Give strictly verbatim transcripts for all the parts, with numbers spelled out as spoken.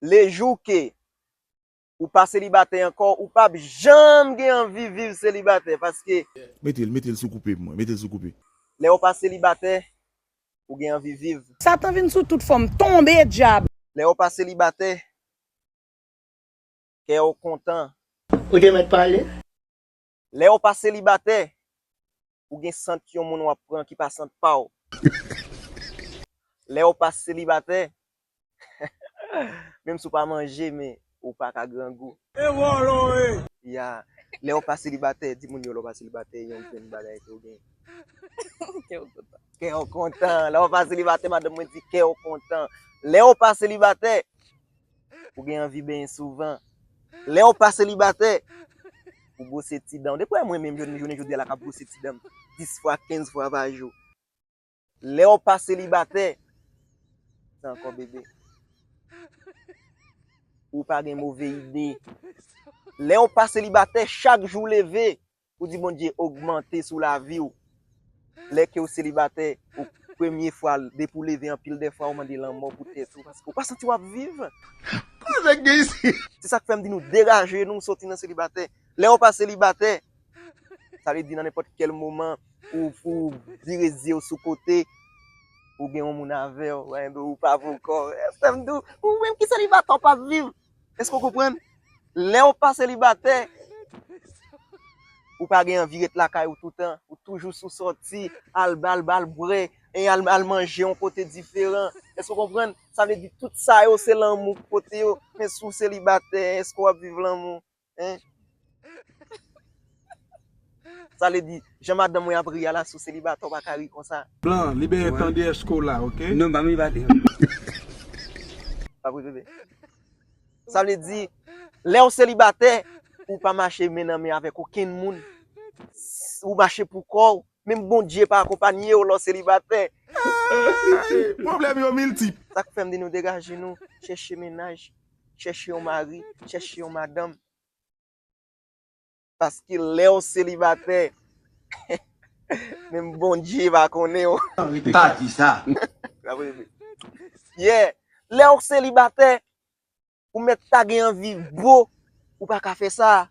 Le jou ke ou pa selibatè ankò, ou p ap janm gen anvi viv selibatè, paske Mete l, mete l sou koupe pou mwen, mete l sou koupe. Lè ou pa selibatè, ou gen anvi viv. Satan vin sou tout fòm, tonbe dyab. Lè ou pa selibatè, kè w kontan. Ou te mèt pale. Lè ou pa selibatè, ou gen sant yon moun w ap pran ki pa sant pa w. Lè ou pa selibatè, menm si w pa manje, men ou pa ka grangou. E vòlò e! Ya, lè ou pa selibatè, di moun yo lè ou pa selibatè, yon grenn bagay ke w gen. Kè w kontan. Kè w kontan. Lè ou pa selibatè, madanm mwen di kè w kontan. Lè ou pa selibatè, ou gen anvi benyen souvan. Lè ou pa selibatè, ou bwose ti dan w. Depi w wè mwen menm jounen, jounen jodi a la k ap bwose ti dan m dis fwa, kenz fwa pa jou. Lè ou pa selibatè, se ankò bebe. Ou pa gen move ide. Lè ou pa selibatè, chak jou w leve, ou di Bondye ogmante sou lavi w. Lè ke w selibatè, ou premye fwa, depi w leve anpil de fwa, ou mande lanmò pou tèt ou, paske ou pa santi w ap viv. Koze k gen isit? Se sa k fè m di nou degaje nou, soti nan selibatè. Lè ou pa selibatè, sa vle di nan nenpòt kèl moman, ou, ou vire zye w sou kote, ou gen yon moun avè w, enben ou pa pokò. Sa m di w, ou menm ki selibatè, w p ap viv. Èske w konprann? Lè w pa selibatè, ou pa gen anvi ret lakay ou toutan. Ou toujou sou sòti, al bal, bal bwè, e al, al manje yon kote diferan. Èske w konprann? Sa vle di tout sa yo se lanmou k pote yo. Men si w selibatè, èske w ap viv lanmou? Hein? Sa vle di, jan madanm mwen ap ri a la, si w selibatè, w pa ka ri konsa. Blan, libere tande èske w la, oke? Non, m pa m libere. Pa vre, bebe. Sa vle di, lè w selibatè, ou pa mache men nan men avèk okenn moun. Ou mache pou kò w. Menm Bondye pa akonpanye w lè w selibatè. Pwoblèm yo miltip. Sa k fè m di nou degaje nou, chèche mennaj, chèche yon mari, chèche yon madanm. Paske lè w selibatè, menm Bondye pa konnen w. Pa di sa. Yeah. Lè w selibatè, ou mèt ta gen anvi bro, ou pa ka fè sa.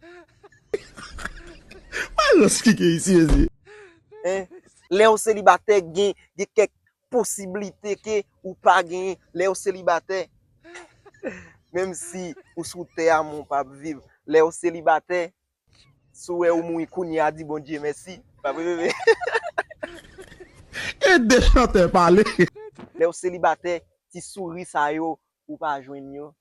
Malòs ki gen isi, mezye. Hein? Lè w selibatè, gen, gen kèk posiblite ke ou pa genyen lè w selibatè. Menm si ou sou tè a, men w p ap viv. Lè w selibatè, si w wè ou mouri kounye a, di Bondye mèsi. Pa vre, bebe? Ede chantè pale. Lè w selibatè, ti souri sa yo, ou pa jwenn yo.